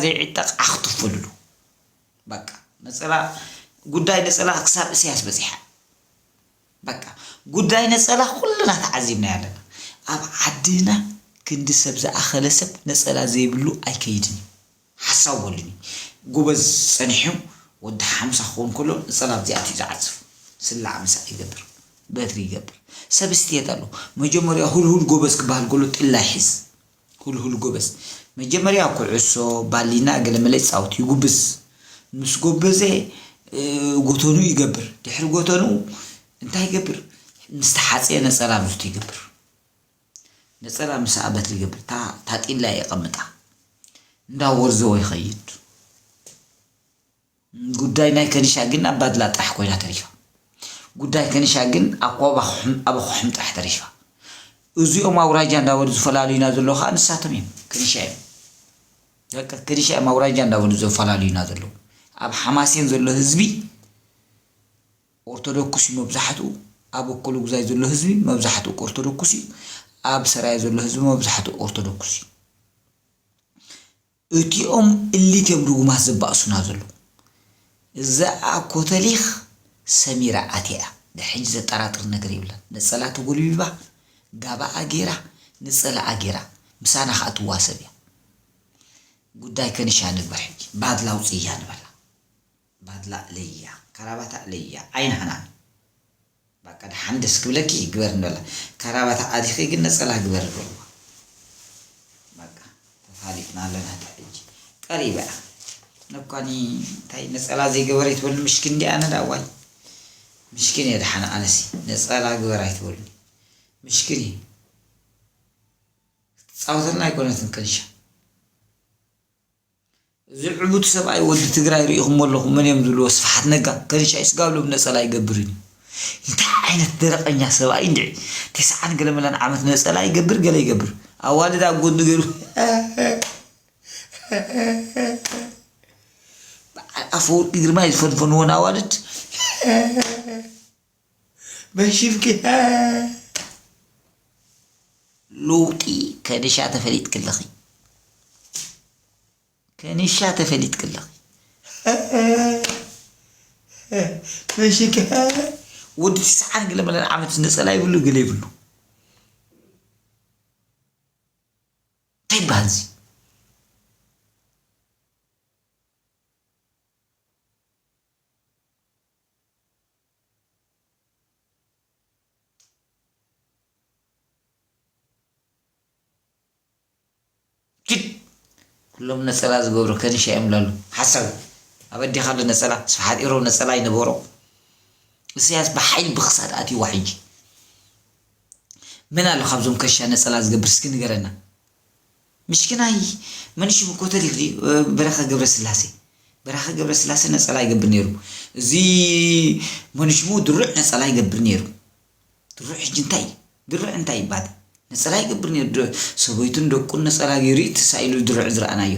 ዘይዕጠቕ ኣኽትፉ ልሉ። በቃ ነጸላ፣ ጉዳይ ነጸላ ክሳብ እስያስ በጺሓ። በቃ ጉዳይ ነጸላ ኩልና ተዓዚብና ኣለና። ኣብ ዓድና ክንዲ ሰብ ዝኣኸለ ሰብ ነጸላ ዘይብሉ ኣይከይድን እዩ። ሓሳብ በሉኒ። ጎበዝ ጸኒሑ ወዲ ሓምሳ ክኸውን ከሎ ነጸላ ኣብዚኣ እዩ ዝዓጽፍ። ስላዕ ምሳዕ ይገብር። በትሪ ይገብር። ሰብ ስትየት ኣሎ። መጀመርያ ሁልሁል ጎበዝ ክበሃል ከሎ ጥላ ይሕዝ። ሁልሁል ጎበዝ። መጀመርያ ኩዕሶ፣ ባሊና፣ ገለመለ ይጻወት፣ ይጉብዝ። ምስ ጎበዘ፣ እ፣ ጎተኑ ይገብር። ድሕሪ ጎተኑ እንታይ ይገብር? ምስ ተሓጽየ ነጸላ ብዙት ይገብር። ነጸላ ምስ ኣበት ይገብር። እታ፣ እታ ጢላ የቐምጣ። እንዳወርዘወ ይኸይድ። ጉዳይ ናይ ከኒሻ ግን ኣብ ባድላ ጥራሕ ኮይና ተሪፋ። ጉዳይ ከኒሻ ግን ኣብ ኮባ ክሕም-፣ ኣብ ኣኹሕም ጥራሕ ተሪፋ። እዚኦም ኣውራጃ እንዳበሉ ዝፈላልዩና ዘለዉ ኸኣ ንሳቶም እዮም። ከኒሻ እዮም። በቃ ከኒሻ እዮም ኣውራጃ እንዳበሉ ዘፈላልዩና ዘለዉ። ኣብ ሓማሴን ዘሎ ህዝቢ ኦርቶዶክስ እዩ መብዛሕትኡ። ኣብ እኮሎጉዛይ ዘሎ ህዝቢ መብዛሕትኡ ኦርቶዶክስ እዩ። ኣብ ሰራየ ዘሎ ህዝቢ መብዛሕትኡ ኦርቶዶክስ እዩ። እቲኦም እሊት እዮም ርጉማት ዘባእሱና ዘለዉ። እዛ ኮተሊኽ ሰሚራ ኣትያ እያ። ድሕጂ ዘጠራጥር ነገር የብላን። ነጸላ ተጎልቢባ፣ ጋባኣ ገይራ፣ ነጸላኣ ገይራ፣ ምሳና ኸኣ ትዋሰብ እያ። ጉዳይ ከኒሻ ንግበር ሕጂ። ባድላ ኣውጽእያ ንበላ። ባድላ እለያ፣ ካራባታ እለያ፣ ኣይንሃናን። በቃ ደሓን ደስ ክብለኪ ግበር ንበላ። ካራባታ ኣዲኺ ግን ነጸላ ግበር በልዋ። በቃ ተፋሊጥና ኣለና። እታ ሕጂ ቀሪባ እያ። ነኳኒ እንታይ ነጸላ ዘይገበረ ይትበል፣ ምሽኪን እንዲ ኣነ ዳዋይ። ምሽኪን እየ ደሓን ኣነሲ። ነጸላ ግበር ኣይትበሉኒ። ምሽኪን እየ። ክትጻወተልና ኣይኮነትን ከንሻ። እዚ ዕቡድ ሰብኣይ ወዲ ትግራይ ርኢኹሞ ኣለኹም፣ መን እዮም ዝብልዎ? ስብሓት ነጋ። ከንሻይ ስጋብ ሎም ነጸላ ኣይገብርን እዩ። እንታይ ዓይነት ደረቐኛ ሰብኣይ እንድዒ! ተስዓን ገለመለን ዓመት ነጸላ ይገብር፣ ገለ ይገብር። ኣዋልድ ኣብ ጎድኑ ገይሩ። በዓል ኣፈወርቂ ግርማይ ዝፈንፈንዎን ኣዋልድ። በሽምኪ። ለውጢ ከንሻ ተፈሊጥኪ ኣለኺ። ከንሻ ተፈሊጥኪ ኣለኺ። መሽከ ወዲ ትስዓን ገለ መለን ዓመት ነጸላ ይብሉ፣ ገለ ይብሉ። እንታይ ይበሃል እዚ? ኪድ! ኩሎም ነጸላ ዝገብሩ ከንሻ እዮም ላሉ። ሓሳዊ። ኣብ ኣዴኻ ኣሎ ነጸላ፣ ስብሓት ኢሮብ ነጸላ ይነበሮ። ኢሳያስ ብሓይሊ ብኽሳድ ኣትይዋ ሕጂ። መን ኣሎ ካብዞም ከሻ ነጸላ ዝገብር እስኪ ንገረና። ምሽኪናይ መን ሽሙ ኮተት ይኽዲ፣ በረኸ ገብረስላሴ። በረኸ ገብረስላሴ ነጸላ ይገብር ነይሩ። እዚ መን ሽሙ ድሩዕ ነጸላ ይገብር ነይሩ። ድሩዕ ሕጂ እንታይ? ድሩዕ እንታይ ይባል? ነጸላ ይገብር ነይሩ። ዶ-፣ ሰበይቱን ደቁን ነጸላ ገይሩ እዩ ተሳኢሉ ድሩዕ ዝረኣናዮ።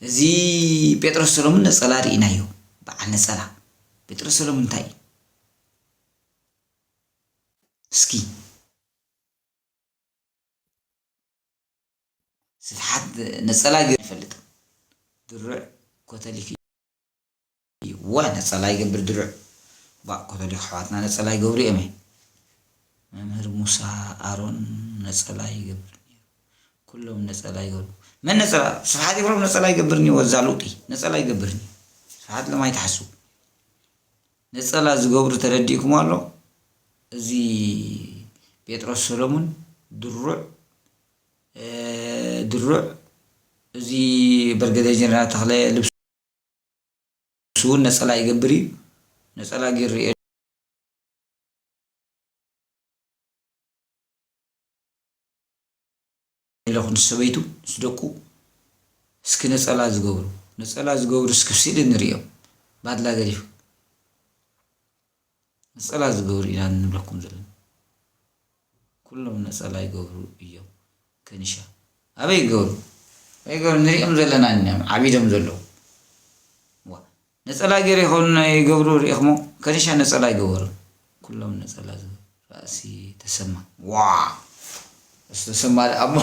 እዚ ጴጥሮስ ሰሎሙን ነጸላ ርኢናዮ። በዓል ነጸላ። ጴጥሮስ ሰሎሙን እንታይ? እስኪ። ስፍሓት ነጸላ ገይሩ ይፈልጥ። ድሩዕ ኮተሊክ እዩ። ዋ፣ ነጸላ ይገብር ድሩዕ። ባ፣ ኮተሊክ ኣሕዋትና ነጸላ ይገብሩ እዮም። መምህር ሙሳ ኣሮን ነጸላ ይገብር ነይሩ። ኩሎም ነጸላ ይገብሩ። መን ነጸላ? ስፍሓት ይብሮም ነጸላ ይገብር ነይሩ። ወዛ ለውጢ ነጸላ ይገብር ነይሩ። ስፍሓት ለማይ ተሓስቡ። ነጸላ ዝገብሩ ተረዲእኩም ኣሎ? እዚ ጴጥሮስ ሰሎሙን ድሩዕ፣ እ፣ ድሩዕ፣ እዚ በርገደ ጀነራል ተኽለ ልብሱ እውን ነጸላ ይገብር እዩ። ነጸላ ገይሩ ኣለኹ፣ ንሰበይቱ፣ ምስ ደቁ፣ እስኪ ነጸላ ዝገብሩ፣ ነጸላ ዝገብሩ እስኪ ስእሊ ንርእዮም። ባድላ ገዲፉ። ነጸላ ዝገብሩ ኢና ንብለኩም ዘለና። ኩሎም ነጸላ ይገብሩ እዮም። ከኒሻ። ኣበይ ይገብሩ? ኣበይ ይገብሩ? ንርእዮም ዘለና ኢና፣ ዓቢዶም ዘለዉ። ዋ። ነጸላ ገይሩ ይኸውን ይገብሩ ርኢኽሞ? ከኒሻ ነጸላ ይገበሩ። ኩሎም ነጸላ ዝገብሩ። ራእሲ ተሰማ። ዋ። ራእሲ ተሰማ ደኣ እሞ